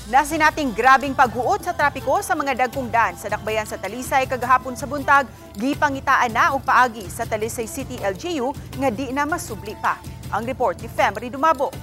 Nasinating grabing paghuot sa trapiko sa mga dagkong daan sa dakbayan sa Talisay kagahapon sa buntag, gipangitaan na og paagi sa Talisay City LGU nga di na masubli pa. Ang report ni Femery Dumabo.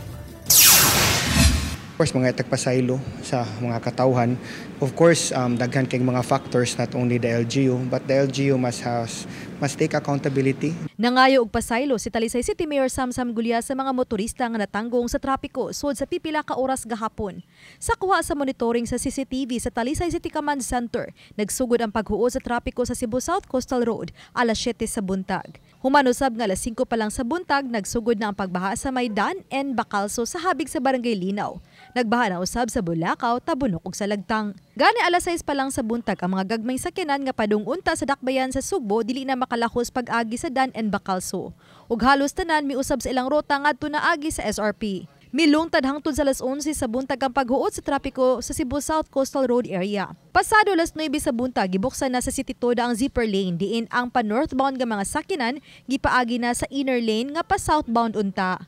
Of course, mga tagpasaylo sa mga katawhan. Of course, daghan kay mga factors, not only the LGU, but the LGU must take accountability. Nangayo og pasaylo si Talisay City Mayor Samsam Gulya sa mga motorista nga natanggong sa trapiko sud sa pipila ka oras gahapon. Sa kuha sa monitoring sa CCTV sa Talisay City Command Center, nagsugod ang paghuot sa trapiko sa Cebu South Coastal Road alas 7 sa buntag. Human usab nga alas 5 pa lang sa buntag, nagsugod na ang pagbaha sa may Dan N. Bacalso sa habig sa Barangay Linaw. Nagbaha na usab sa Bulacau, Tabunok ug sa Lagtang. Gani alas 6 pa lang sa buntag, ang mga gagmay sakyanan nga padung unta sa dakbayan sa Sugbo dili na makalahos pag-agi sa Dan N. Bacalso. Ug halos tanan miusab sa ilang ruta ngadto na agi sa SRP. Milungtad hangtod sa alas 11 sa buntag ang paghuot sa trapiko sa Cebu South Coastal Road area. Pasado alas 9 sa buntag, gibuksan na sa City Toda ang zipper lane diin ang pa-northbound nga mga sakyanan gipaagi na sa inner lane nga pa southbound unta.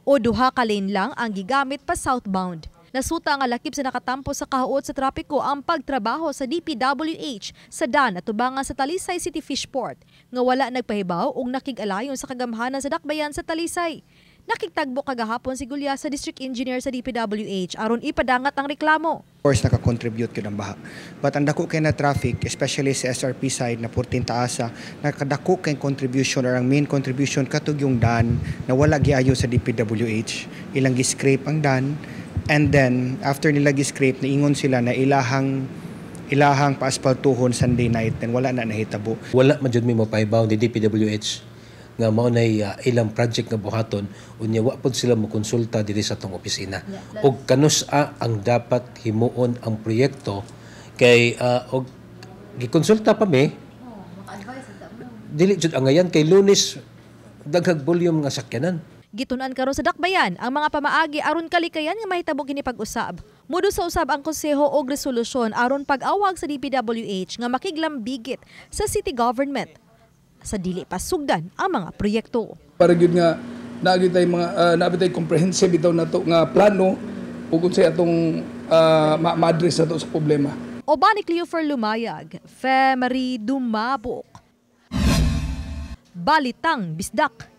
O duha ka lane lang ang gigamit pa southbound. Nasuta nga lakip sa nakatampo sa kahuot sa trapiko ang pagtrabaho sa DPWH sa dan at tubangan sa Talisay City Fishport nga wala nagpahibaw og nakig-alayon sa kagamhanan sa dakbayan sa Talisay. Nakigtagbo kagahapon si Gulya sa District Engineer sa DPWH aron ipadangat ang reklamo. Of course, naka-contribute yun ang baha. But ang dako kay na traffic, especially sa SRP side na 14 taasa, nakadako kay contribution or ang main contribution katong yung dan na wala giayo sa DPWH. Ilang gi-scrape ang dan and then after nila gi-scrape, naingon sila na ilahang paaspaltuhon Sunday night, then wala na nahitabo. Wala man jud mi mapahibaw ni DPWH nga mao nay ilang project nga buhaton unya wa pod sila mokonsulta diri sa atong opisina og kanus-a ang dapat himuon ang proyekto kay og gikonsulta pa mi, dili jud angayan kay Lunes daghag volume nga sakyanan. Gitun-an karon sa dakbayan ang mga pamaagi aron kalikayan nga mahitabo kini pag-usab. Mudu sa usab ang konseho og resolusyon aron pag-awag sa DPWH nga makiglambigit sa city government sa dili pa sugdan ang mga proyekto. Para gyud nga naa gyud tay mga naa tay comprehensive bitaw nato nga plano ug unsay atong ma-address nato sa problema. Uban ni Cleofer Lumayag, Femery Dumabok. Balitang Bisdak.